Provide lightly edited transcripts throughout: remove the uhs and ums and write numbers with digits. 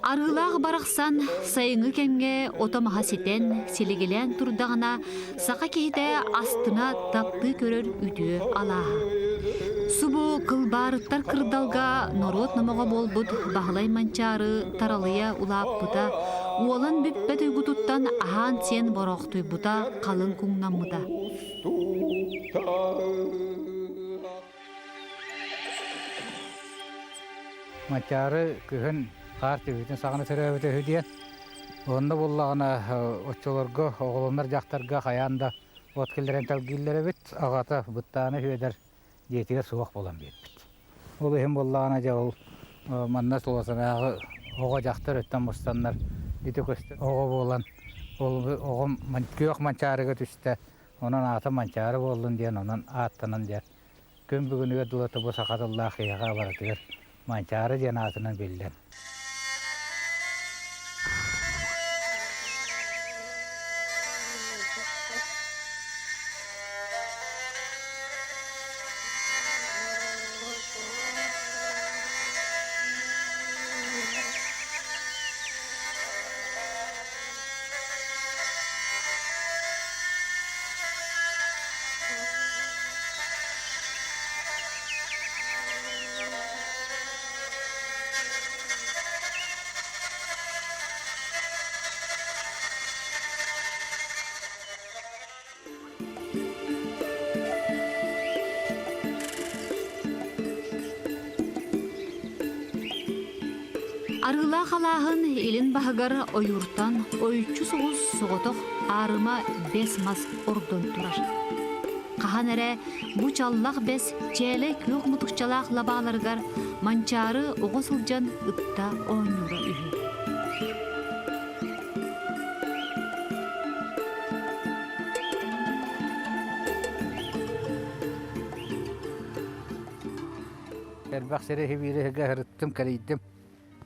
Арыылаах барахсан сайыҥҥы кэмҥэ ото-маһа ситэн, силигилээн турдаҕына, саха киһитэ астына таптыы көрөр үтүө алааһа. Субу кылбаарыттар кырдалга норуот номоҕо буолбут Баһылай Манчаары таралыйа улааппыта, уолан бүппэт уйгутуттан аһаан-сиэн бороохтуйбута халыҥ куҥнаммыта. Манчаары күһүн хаар түһүүтүн саҕана төрөөбүтэ үһү диэн. Онно буллаҕына оччолорго оҕолонор дьахтарга хайаан да от киллэрэн тэлгииллэр эбит. Аҕата Быттаана Сүөдэр дьиэтигэр суох буолан биэрбит. Ол иһин буоллаҕына дьэ ол манна Туласанааҕы оҕо дьахтар өттөн мустаннар ити көстөр оҕо буолан ол оҕом күөх манчаарыга түстэ онон аата Манчаары буоллун диэн онон ааттанан диэн күн бүгүнүгэр дылы бу саха тыллаах киһиэхэ барытыгар Манчаары диэн аатынан биллэр. Арыылаах алааһын илин баһыгар ойууртан ойуччу соҕус соҕотох аарыма бэс мас ордон турар. Хаһан эрэ бу чаллах бэс чээлэй күөх мутукчалаах лабааларыгар Манчаары оҕо сылдьан ытта оонньуура үһү. Элбэх сири биириһигэ ырыттым, кэрийдим.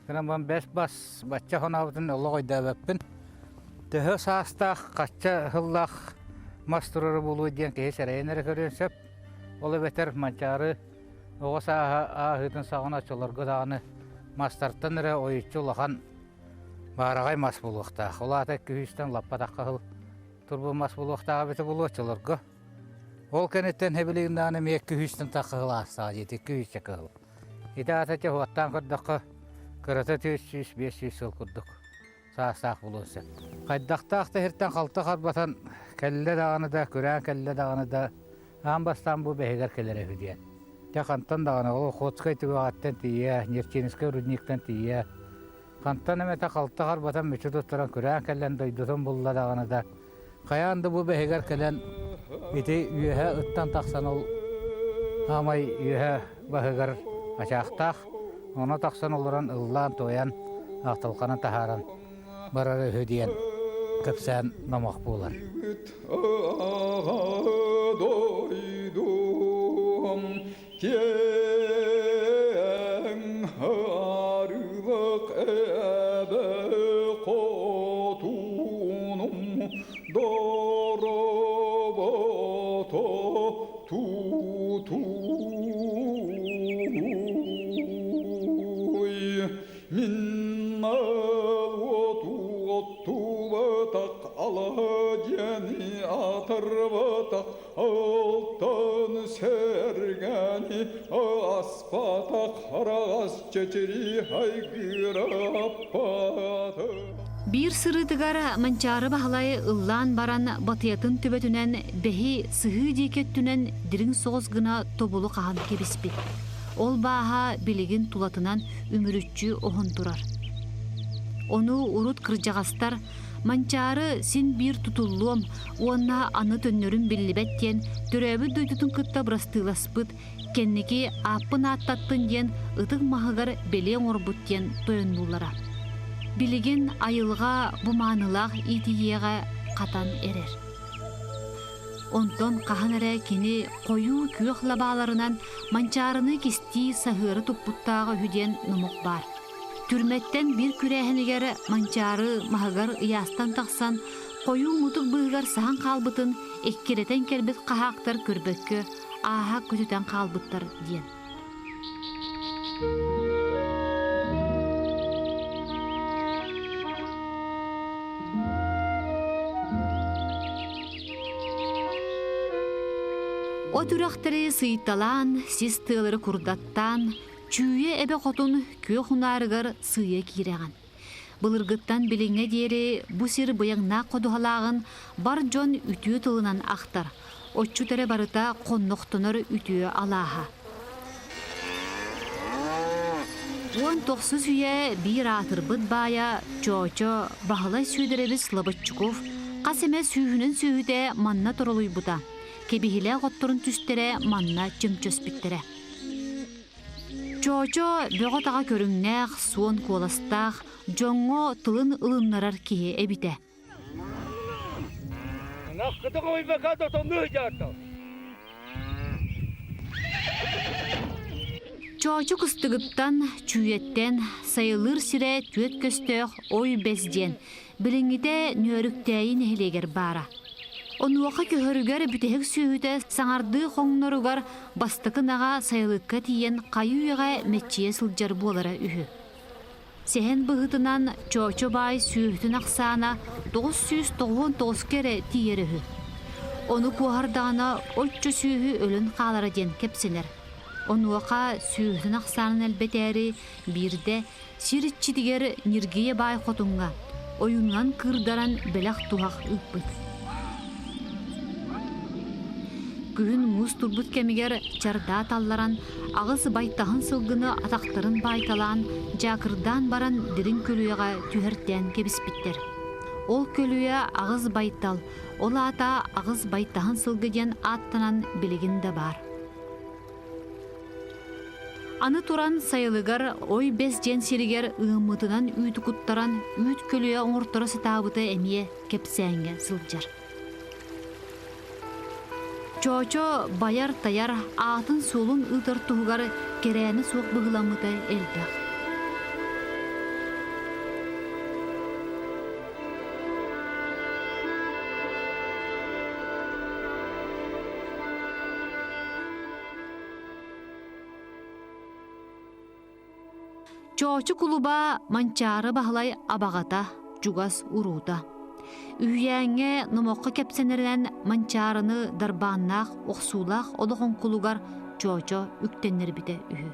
Гынан бан бэс бас бачча хонообутун олох өйдөөбөппүн. Төһө саастаах, хачча сыллаах мас турара буолуо диэн киһи сэрэйэн эрэ көрүөн сөп. Ол эбэтэр Манчаары оҕо сааһа ааһыытын саҕана оччолорго даҕаны мастартан эрэ ойуччу улахан баараҕай мас буолуохтаах. Ол аата күһүстэн лаппатахха сыл турбут мас буолуохтааҕа эбитэ буолуо оччолорго. Ол кэнниттэн билигин даҕаны эмиэ күһүстэн тахха сыл аастаҕа диэти күһүсчэ кыһыл. Ити аата чэ уоттаан көрдөххө, кырата 400-500 сыл курдук саастаах буолуон сөп. Хайдахтаах да сиртэн халты харбатан кэллэ даҕаны да, күрээн кэллэ даҕаны да, аан бастаан бу бэһигэр кэлэрэ үһү диэн. Дьэ хантан даҕаны ол Охотскай түгэҕиттэн тиийэ, Нерчинскэй рудниктан тиийэ, хантан эмэтэ халты харбатан мүччү туттаран күрээн кэлэн дойдутун булла даҕаны да, Хайаан да бу бэһигэр кэлэн ити үөһэ ыттан тахсан ол хаамай үөһэ баһыгар ачаахтаах, ону тахсан олорон ыллаан-туойан, ахтылҕаны таһааран барар үһү диэн кэпсээн номох буолар. Киэҥ арыылык эбэ хотунум доробото тутуй Мин оту оттубатах аладьяны атырбатах Алтан сэргэни аспатах араҕас чэчири айгыраппаты. Биир сырыытыгар Манчаары Баһылай ыллаан баран батыйатын төбөтүнэн бэһи сыһыы диэки өттүнэн дириҥ соҕус гына тобулу хаһан кэбиспит. Ол бааһа билигин тулатынан үмүрүччү оһон турар. Ону урут кырдьаҕастар Манчаары син биир тутуллуом уонна аны төннөрүм биллибэт диэн төрөөбүт дойдутун кытта бырастыыласпыт, кэнники ааппын ааттаттын диэн ытык маһыгар бэлиэ оҥорбут диэн тойоннууллара. Билигин айылҕа бу маанылаах иитийиэҕэ хатан эрэр. Онтон хаһан эрэ кини хойуу күөх лабааларынан Манчаарыны кистии саһыары туппуттааҕа үһү диэн номох баар. Түрмэттэн биир күрээһинигэр Манчаары маһыгар ыйаастан тахсан, хойуу мутук быыһыгар саһан хаалбытын эккирэтэн кэлбит хаһаактар көрбөккө ааһа көтүтэн хаалбыттар диэн. От үрэхтэри сыйталаан, сис тыалары курдаттаан, Чүүйэ эбэ хотун күөх унаарыгар сыыйа киирэҕин. Былыргыттан билиҥҥэ диэри бу сир быйаҥнаах ходуһалааҕын бар дьон үтүө тылынан ахтар, отчут эрэ барыта хоннохтонор үтүө алааһа. 19 үйэ биир аатырбыт баайа Чоочо Баһылай Сүөдэрэбис Лобоччуков хас эмэ сүүһүнэн сүөһүтэ манна торолуйбута, кэбиһилээх отторун түстэрэ манна чөмчөспүттэрэ. Чоочо бөҕө-таҕа көрүҥнээх, суон куоластаах, дьоҥҥо тылын ылыннарар киһи эбитэ. Чоочо кыстыгыттан, Чүүйэттэн сайылыыр сирэ түөрт көстөөх Ой Бэс диэн, билиҥҥитэ Нөөрүктээйи нэһилиэгэр баара. Онуоха көһөрүгэр бүтэһик сүөһүтэ саҥардыы хоҥноругар бастакы наҕа сайылыкка тиийэн хайыы-үйэҕэ мэччийэ сылдьар буолара үһү. Сэһэн быһыытынан Чоочо баай сүөһүтүн ахсаана 999 эрэ тиийэр үһү. Ону куоһардаҕына оччо сүөһү өлөн хаалара диэн кэпсэнэр. Онуоха сүөһүтүн ахсаанын элбэтээри биирдэ сир иччитигэр Ньиргийэ баай хотуҥҥа ойуунан кыырдаран бэлэх-туһах ыыппыт. Күһүн муус турбут кэмигэр чардаа талларан, аҕыс байтаһын сылгыны атахтарын баайталаан, дьаакырдаан баран дириҥ көлүйэҕэ түһэртээн кэбиспиттэр. Ол көлүйэ аҕыс байтал, ол аата аҕыс байтаһын сылгы диэн ааттанан билигин да баар. Аны туран сайылыгар Ой Бэс диэн сиригэр ыаммытынан үүтү куттаран үүт көлүйэ оҥорторо сатаабыта эмиэ кэпсээҥҥэ сылдьар. Чоочо байар-тайар аатын-суолун ыытар туһугар кэрээнэ суох быһыламмыта элбэх. Чоочу кулуба Манчаары Баһылай абаҕата, чугас уруута. Үһүйээҥҥэ номоххо кэпсэнэринэн Манчаарыны дарбааннаах, охсуулаах олох оҥкулугар Чоочо үктэннэрбитэ үһү.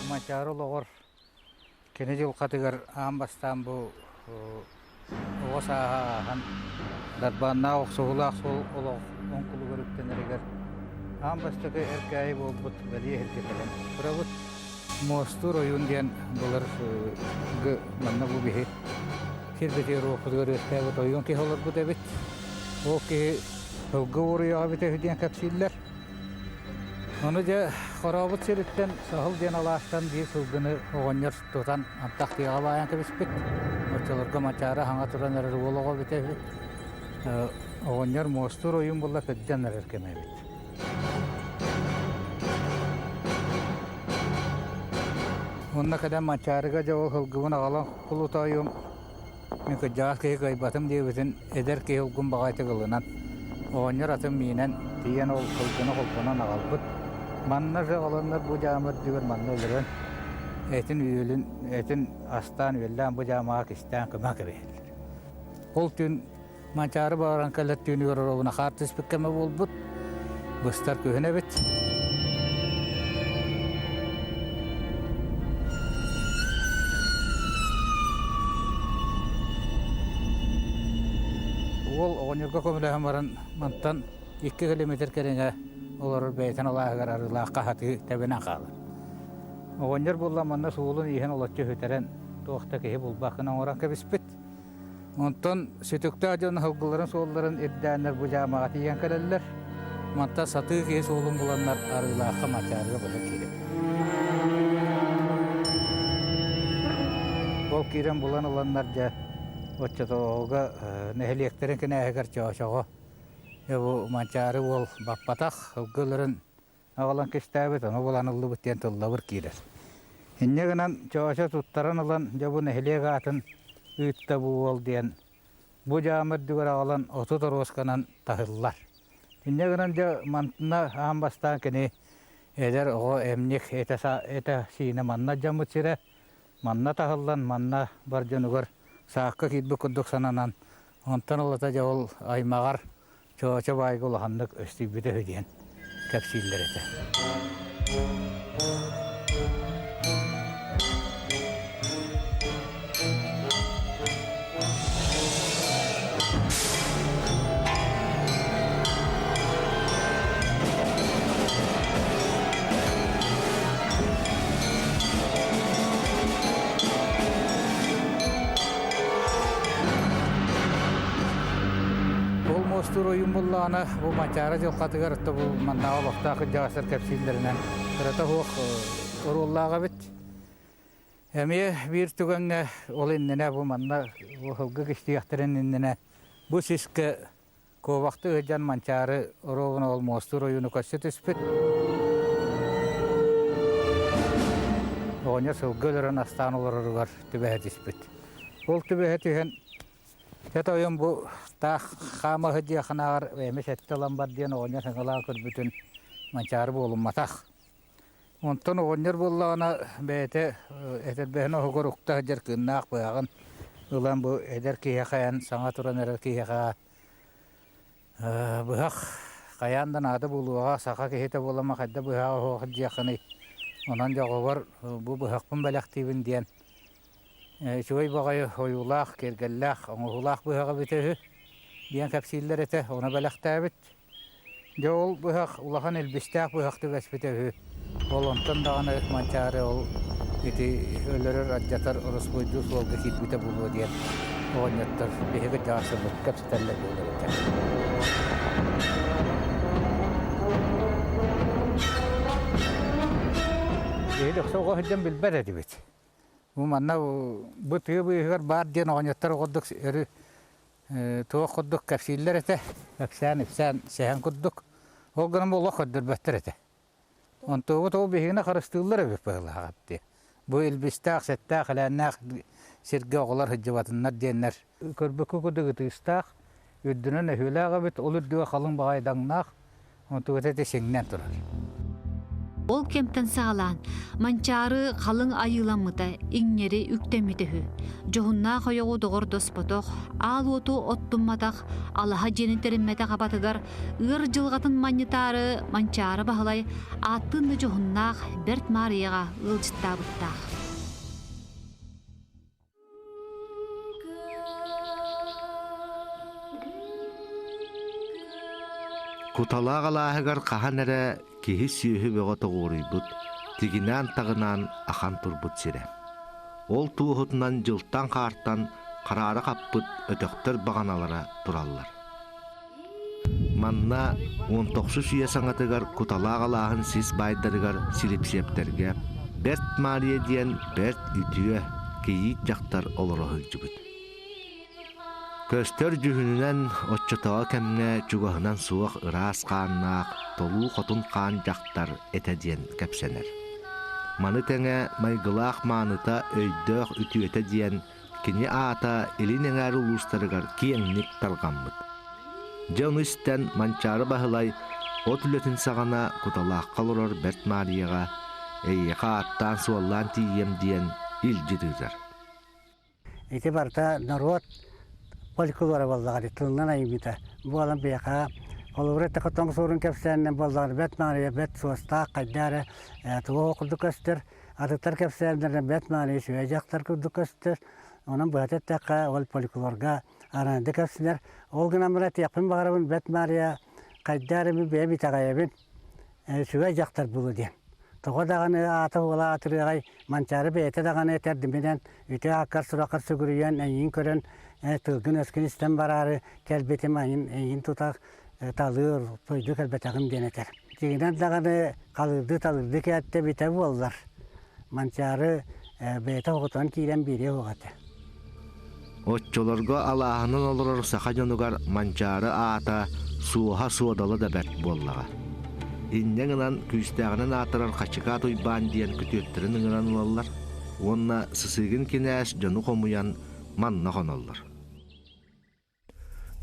Манчаары олоҕор Кини дьылҕатыгар аан бастаан бу оҕо сааһа ааһан, дарбааннаах охсуһуулаах суол олох оҥкулугар үктэнэригэр аан бастакы эркээйи буолбут бэлиэ иһиргэ кэлэн турабыт. Муостуур ойуун диэн былыр манна бу биһи сирбитигэр уоппутугар үөскээбит ойуун киһи олорбут эбит. Ол киһи сылгы уоруйаҕа эбитэ үһү диэн кэпсииллэр. Ону дьэ хорообут сириттэн Саһыл диэн алаастан биир сылгыны оҕонньор тутан антах тыаҕа баайан кэбиспит. Оччолорго Мачаара хаҥа туран эрэр уол оҕо эбитэ үһү. Оҕонньор муостуур ойуун булла кырдьан эрэр кэмэ эбит. Уонна кэлэн Мачаарыга дьэ ол сылгыбын аҕалан кулутаайым Мин кырдьаҕас киһи кыайбатым диэбитин эдэр киһи улгум баҕайытык ылынан, оҕонньор атын миинэн тиийэн ол сылгыны холбонон аҕалбыт. Манна же олоннор бу дьаама үрдүгэр манна өлөрөн, этин үөлүн, этин астаан үөллээн бу дьаамаҕа кистээн көмө кэбиһэллэр. Ол түүн Манчаары баҕаран кэлэр түүнүгэр оруобуна хаар түспүт кэмэ буолбут. Быстар күһүн эбит. Уол оҕонньорго көмөлөһөн баран мантан 2 километр кэриҥэ олорор бэйэтин алааһыгар арыылаах хаһатыы тэбинэн хаалар. Оҕонньор булла манна суолун иһэн олоччу сүтэрэн туох да киһи булбаккын оҥорон кэбиспит. Онтон сүтүктээх дьон сылгыларын суолларын ирдээннэр бу дьаамаҕа тиийэн кэлэллэр. Мантан сатыы киһи суолун буланнар Арыылаахха Мачаарыга быһа киирэр. Ол киирэн булан ыланнар дьэ Оччотооҕуга нэһилиэктэрин кинээһигэр Чоочоҕо бу Манчаары уол баппатах, ылгы аҕалан кистээбит, ону булан ыллыбыт диэн тыллабыр киирэр. Инньэ гынан Чоочо туттаран ылан, дьэ бу нэһилиэк аатын ыытта бу уол диэн бу дьаам үрдүгэр аҕалан 30 оруосканан таһыллар. Инньэ гынан дьэ мантына аан бастаан кини эдэр оҕо эмньик этэ-сиинэ манна дьаммыт сирэ, манна таһыллан, манна бар дьонугар саакка киирбит курдук сананан, онтон ылата дьэ ол аймаҕар Чоочо баайга улаханнык өстүйбүтэ үһү диэн кэпсииллэр этэ. Ол муостуур ойуун буллаҕына, бу Манчаары дьылҕатыгар бу маннааҕы олохтоох кырдьаҕастар кэпсииллэринэн кырата суох оруоллаах эбит. Эмиэ биир түгэҥҥэ ол иннинэ бу манна сылгы кистиэхтэрин иннинэ бу сискэ куобахтыы сылдьан Манчаары оруобуна ол муостуур ойууну көрсө түспүт. Оҕонньор сылгы өлөрөн астаан олороругар түбэһэ түспүт. Ол түбэһэ түһэн Чэ тойон бу таах хаама сылдьыаххынааҕар эмис эттэ ылан бар диэн оҕонньор саҥалаан көрбүтүн Манчаары буолумматах. Онтон оҕонньор буоллаҕына бэйэтэ этэрбэһин оһугар укта сылдьар кыыннаах быһаҕын ылан бу эдэр киһиэхэ эн саҥа туран эрэр киһиэхэ быһах хайаан да наада буолуоҕа, саха киһитэ буолама хайда быһаҕа оһуох сылдьыаххыный, онон дьоҕобор бу быһахпын бэлэхтиибин диэн үчүгэй баҕайы ойуулаах, киэргэллээх, оҥоһуулаах быһаҕа эбитэ үһү диэн кэпсииллэр этэ, ону бэлэхтээбит. Дьэ ол быһах улахан илбистээх быһах түбэспитэ үһү. Ол онтон даҕаны Манчаары ол ити өлөрөр, алдьатар ороспуойдуу суолга киирбитэ буолуо диэн оҕонньоттор биһиги дьаасыбыт кэпсэтэллэр буолар этэ. Биһиги дөксө оҕо сылдьан билбэт этибит. Бу манна бу тыа быыһыгар баар диэн оҕонньоттор курдук өрү туох курдук кэпсииллэр этэ, кэпсээн-ипсээн сэһэн курдук. Ол гынан бу олох көрдөрбөттөр этэ. Онтуобут ол биһигини харыстыыллар эбит быһыылаах дии. Бу илбистээх, сэттээх, элээннээх сиргэ оҕолор сылдьыбатыннар диэннэр. Көрбүккэ курдук ытыыстаах, үрдүнэн өһүөлээх эбит, ол үрдүгэ халыҥ баҕайы даҥнаах, Онтугата ити сиҥнэн турар. Ол кэмтэн саҕалаан Манчаары халыҥ айыыламмыта, иҥнэри үктэммитэ үһү. Дьоһуннаах ойоҕу доҕордоспотох, аал уоту оттумматах, алаһа дьиэни тэриммэтэх абатыгар ыар дьылҕатын манньытаары Манчаары Баһылай ааттыын да дьоһуннаах Бэрт Маарыйаҕа ыалдьыттаабыттаах. Куталаах алааһыгар хаһан эрэ киһи-сүөһү бөҕө тоҕуоруйбут, тигинээн-таҕынаан ахан турбут сирэ. Ол туоһутунан дьылтан-хаартан хараара хаппыт өтөхтөр баҕаналара тураллар. Манна 19 үйэ саҥатыгар Куталаах алааһын сис баайдарыгар Силипсиэптэргэ Бэрт Маарыйа диэн бэрт үтүө, кийиит дьахтар олоро сылдьыбыт. Көстөр дьүһүнүнэн оччотооҕу кэмҥэ чугаһынан суох ыраас хааннаах, толуу хотун хаан дьахтар этэ диэн кэпсэнэр. Маны тэҥэ майгылаах мааныта өйдөөх үтүөтэ диэн Кини аата илин эҥээр улуустарыгар киэҥник тарҕаммыт. Дьэ ону истэн Манчаары Баһылай от үлэтин саҕана Куталаахха олорор Бэрт Маарыйаҕа «Эйиэхэ ааттаан-суоллаан тиийиэм» диэн илдьит ыытар. Ити барыта норуот фольклора буоллаҕа дии, тылынан айымньыта буолан биһиэхэ холобура эттэххэ тоҥ суорун кэпсээнинэн буоллаҕына Бэрт Маарыйа бэрт суостаах хайдах эрэ туох курдук көстөр Атыттар кэпсээннэринэ бэрт мааны үчүгэй дьахтар курдук көстөр. Онон быһата эттэххэ, ол фольклорга араанды кэпсэнэр. Ол гынан баран этиэхпин баҕарабын, Бэрт Маарыйа хайдах эрэ мин бэйэм итэҕэйэбин, үчүгэй дьахтар буолуо диэн. Тоҕо даҕаны аата уола аатырыаҕай, Манчаары бэйэтэ даҕаны этэрдиминэн, үтүө ааккар-сураххар сүгүрүйэн, эйигин көрөн, тылгын-өскүн истэн бараары кэлбитим, эйигин тута талыыр, дойду кэлбэтэҕим диэн этэр. Дьиҥинэн даҕаны халыырдыы-талыырдыы кээттэ эбитэ буоллар, Манчаары бэйэтэ оҕотон киирэн биэриэ суох этэ. Оччолорго алааһынан олорор саха дьонугар Манчаары аата суоһа-суодала да бэрт буоллаҕа. Инньэ гынан күүстээҕинэн аатырар Хачыкаат Уйбаан диэн күтүөттэрин ыҥыран ылаллар уонна Сысыыгын кинээс дьону хомуйан манна хоноллор.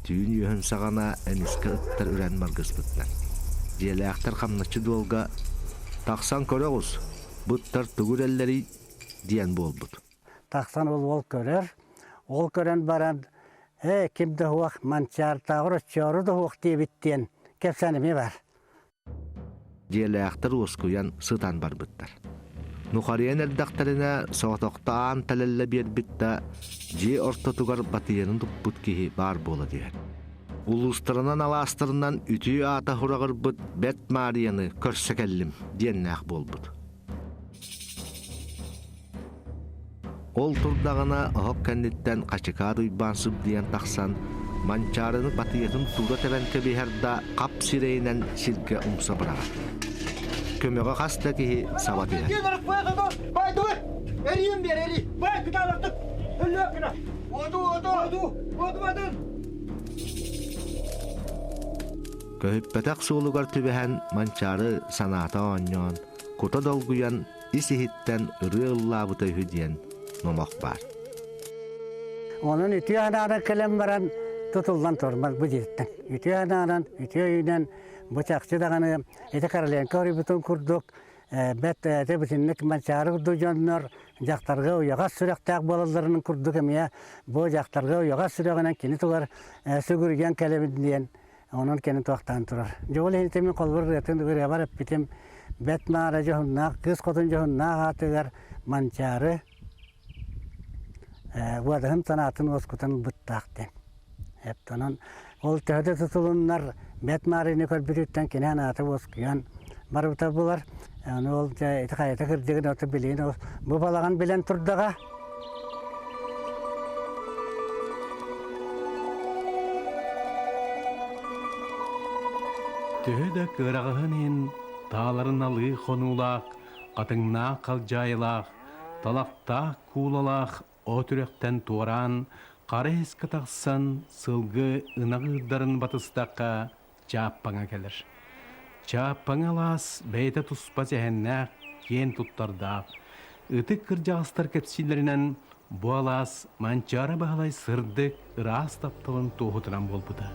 Түүн үөһүн саҕана эмискэ ыттар үрэн маргыспыттар. Дьиэлээхтэр хамначчы дуолга «Тахсан көрө оҕус, бу ыттар тугу үрэллэрий?» диэн буолбут. Тахсан ол уол көрөр, ол көрөн баран «Ээ, ким да суох, Манчаартааҕар оччоору да суох диэбит» диэн кэпсээн эмиэ баар. Дьиэлээхтэр уоскуйан сытан барбыттар. Нухарыйан эрдэхтэринэ соҕотохто аан тэлэллэ биэрбит да, дьиэ ортотугар батыйаны туппут киһи баар буола түһэр. Улуустарынан алаастарынан үтүө аата сураҕырбыт Бэрт Маарыйаны көрсө кэллим диэннээх буолбут. Ол турдаҕына оһох кэнниттэн Хачыкаат Уйбаан сыбдыйан тахсан, Манчаарыны батыйатын туура тэбэн кэбиһэр да хап сирэйинэн сиргэ умса быраҕар. Көмөҕө хас да киһи саба түһэр. Көһүппэтэх суолугар түбэһэн Манчаары санаата оонньоон, кута долгуйан ис-иһиттэн ырыа ыллаабыта үһү диэн номох баар. Онон үтүө анаанан кэлэн баран тутуллан турмат бу дьиэттэн. Үтүө анаанан, үтүө өйүнэн бу чахчы даҕаны ити Короленко оруйбутун курдук бэт ити бүтүннүк Манчаары курдук дьоннор дьахтарга уйаҕас сүрэхтээх буолалларын курдук эмиэ бу дьахтарга уйаҕас сүрэҕинэн кини тугар сүгүрүйэн кэлэбин диэн Онон кини туохтаан турар. Дьэ ол иһин мин холобур ырыатын ырыабар эппитим Бэт Маара дьоһуннаах, кыыс хотун дьоһуннаах аатыгар Манчаары уодаһын санаатын уоскутан ылбыттаах диэн. Эптонон ол төһө да тутулуннар Бэт Маарыны көрбүтүттэн кини анаата уоскуйан барбыта булар. Аны ол дьэ ити хайата кырдьыгын ото билигин бу балаҕан билэн турдаҕа. Төһө да кыараҕаһын иһин тааларын алыы хонуулаах, хатыҥнаах халдьаайылаах, талахтаах куулалаах от үрэхтэн туораан, хара иһискэ тахсан сылгы ынах ыырдарын батыстахха Чааппаҥа кэлэр. Чааппаҥа алаас бэйэтэ туспа сэһэннээх, киэн туттардаах. Ытык кырдьаҕастар кэпсииллэринэн, бу алаас Манчаары Баһылай сырдык, ыраас тапталын туоһутунан буолбута.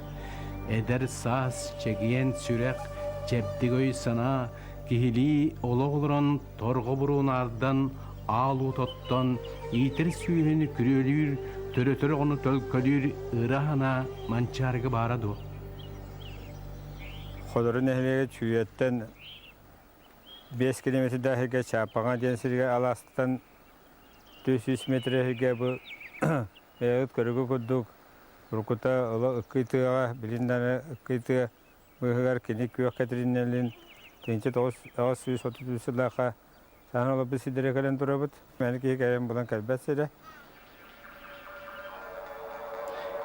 Эдэр саас, чэгиэн сүрэх, чэбдик өй-санаа, киһилии олох олорон торҕо буруун аардан, аал уот оттон, иитэр сүөһүнү күрүөлүүр, төрөтөр оҕону төлкөлүүр ыра санаа Манчаарыга баара дуо? Ходору нэһилиэгэ Чүүйэттэн 5 километрдаах сиргэ Чаапаҥа диэн сиргэ алаастан 400 метр сиргэ бу бэйэбит көрүгү курдук уруккута оло ыккый тыаҕа билин даҕаны ыккый тыа быыһыгар кини күөх кэтириннэлин 1933 сыллаахха саһан олорбут сирдэрэ кэлэн турабыт. Мэни киһи кэлэн булан кэлбэт сирэ.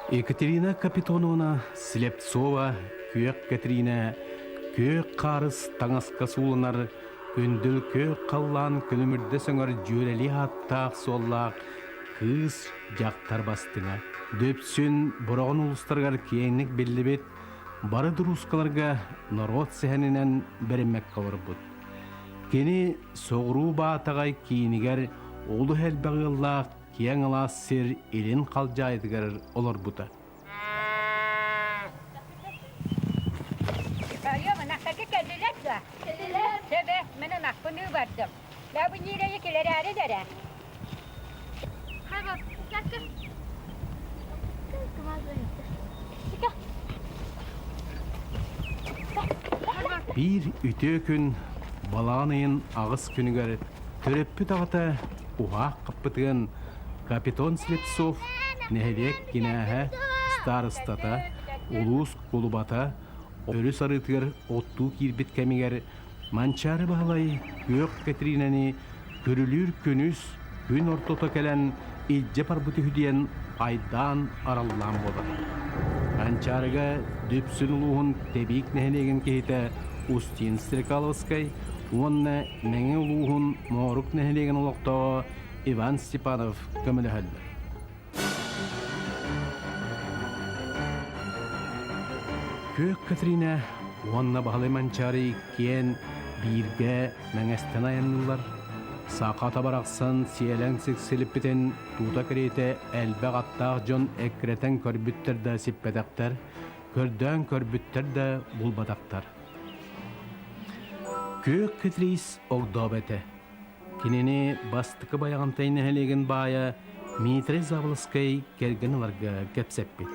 Екатерина Капитоновна Слепцова Күөх Кэтириинэ күөх хаарыс таҥаска сууланар күндүл күөх халлаан күлүмүрдэ сөҥөр дьүөрэлии ааттаах-суоллаах кыыс дьахтар бастыҥа. Дүпсүн Бороҕон улуустарыгар киэҥник биллибит бары дуруускаларга норуот сэһэнинэн бэриммэккэ олорбут. Кини соҕуруу Баатаҕай киинигэр олус элбэх ыаллаах киэҥ алаас сир илин халдьаайытыгар олорбута. Биир үтүө күн балаҕан ыйын аҕыс күнүгэр төрөппүт аҕата уһаах хаппытыгын Капитон Слепцов нэһилиэк кинээһэ, старостата, улуус кулубата өрүс арыытыгар оттуу киирбит кэмигэр Манчаары Баһылай Күөх Кэтириинэни күрүлүүр күнүс күн ортото кэлэн илдьэ барбыт үһү диэн айдаан араллаан буолар. Манчаарыга Дүпсүн улууһун Тэбиик нэһилиэгин киһитэ Устин Стрекаловскай уонна Мэҥэ улууһун Моорук нэһилиэгин олохтооҕо Иван Степанов көмөлөһөллөр. Күөх Катерина уонна Баһылай Манчаары иккиэн бииргэ мэҥэстэн айанныыллар. Саха барахсан сиэлэн сиксилиппитин тута кэриэтэ элбэх аттаах дьон эккирэтэн көрбүттэр да сиппэтэхтэр, көрдөөн көрбүттэр да булбатахтар. Күөх Кэтириис огдообо этэ. Кинини бастакы Байаҕантай нэһилиэгин баайа Дмитрий Заболоцкай кэргэн ыларга кэпсэппит.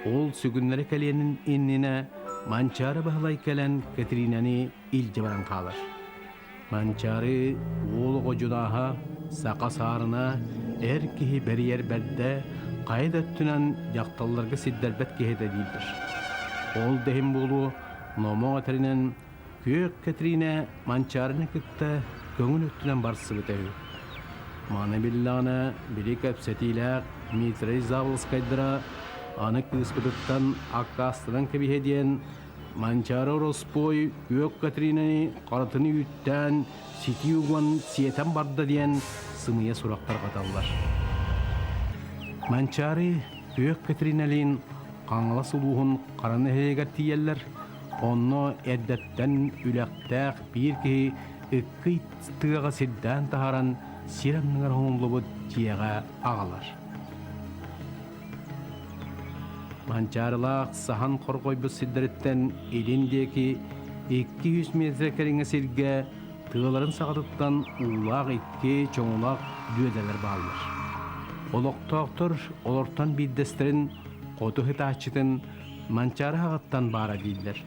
Ол сүгүннэри кэлиэнин иннинэ Манчаары Баһылай кэлэн Кэтириинэни илдьэ баран хаалар. Манчаары уол оҕо дьунааһа, саха саарына, эр киһи бэрийэр бэрдэ, хайа да өттүнэн дьахталларга сирдэрбэт киһи этэ дииллэр. Ол да иһин буолуо, номох этэринэн Күөх Кэтириинэ Манчаарыны кытта көҥүл өттүнэн барсыбыта үһү. Маны биллэҕинэ, били кэпсэтиилээх Дмитрий Заболоцкайдара аны кыыспытыттан аккаастанан кэбиһэ диэн Манчаары ороспуой Күөх Кэтириинэни харытын үүттээн ситии уган сиэтэн барда диэн сымыйа сурах тарҕаталлар. Манчаары Күөх Кэтириинэлиин Хаҥалас улууһун Хара нэһилиэгэр тиийэллэр. Онно эрдэттэн үлэхтээх биир киһи ыккый тыаҕа сирдээн таһааран сир анныгар оҥоһуллубут дьиэҕэ аҕалар. Манчаарылаах саһан хорҕойбут сирдэриттэн илин диэки 200 метр кэриҥэ сиргэ тыаларын саҕатыттан уулаах икки чоҥулаах дүөдэлэр бааллар. Олохтоохтор олортон биирдэстэрин хоту сытааччытын Манчаары аҕаттан баара дииллэр.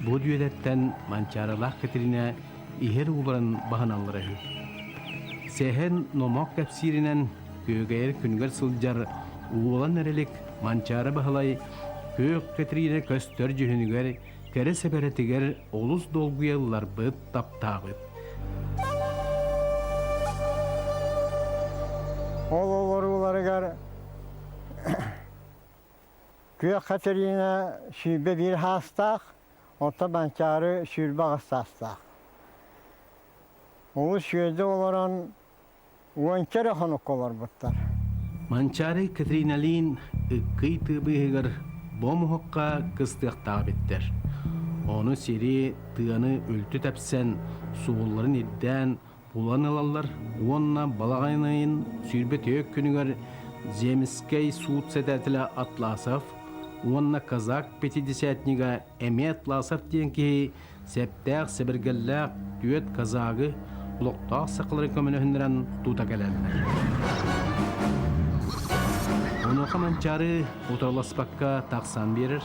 Бу дүөдэттэн Манчаарылаах Кэтиринэ иһэр ууларын баһыналлара үһү. Сэһэн номох кэпсииринэн күөгэйэр күнүгэр сылдьар уолан эрэлик Манчаары Баһылай Күөх Кэтириинэ көстөр дьүһүнүгэр кэрэ сэбэрэтигэр олус долгуйа ылларбыт, таптаабыт. Ол олорууларыгар Күөх Катерина 21 саастаах, оттон Манчаары 28 саастаах. Олус үөрдэ олорон уонча эрэ хонукка олорбуттар. Манчаары Катриналиин ыккый тыы быыһыгар бомуһукка кыстыахтаах эбиттэр. Ону сири, тыаны үлтү тэпсэн, суолларын ирдээн, булан ылаллар уонна балаҕан ыйын 24 күнүгэр Земскэй суут сэтээтэлэ Атласов уонна казак пятидесятнига эмиэ Атласов диэн киһи сэптээх сэбиргэллээх түөрт казагы олохтоох сахалары көмөлөһүннэрэн тута кэлэллэр. Онуоха Манчаары утарыласпакка тахсан биэрэр.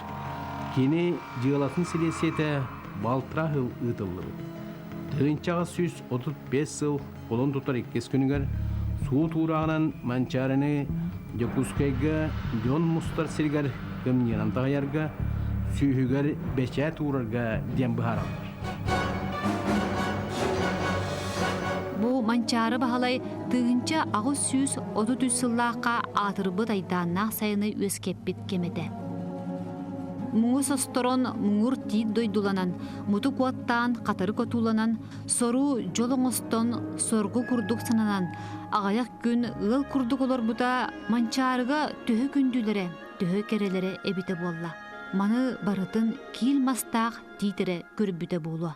Кини дьыалатын силиэссийэтэ балтараа сыл ыытыллыбыт. Тыһыынчаҕа 135 сыл кулун тутар иккис күнүгэр суут уурааҕынан Манчаарыны Дьокуускайга дьон мустар сиригэр кымньыынан таһыйарга, сүүһүгэр бэчээт уурарга диэн быһаараллар. Бу Манчаары Баһылай 1833 сыллаахха аатырбыт айдааннаах сайыны үөскэппит кэм этэ. Муҥу состорон, муҥур тиит дойдуланан, мутук уоттаан, хатырык отууланан, сору дьол оҥостон, соргу курдук сананан, аҕыйах күн ыал курдук олорбута Манчаарыга төһө күндүлэрэ, төһө кэрэлэрэ эбитэ буолла. Маны барытын киил мастаах тиит эрэ көрбүтэ буолуо.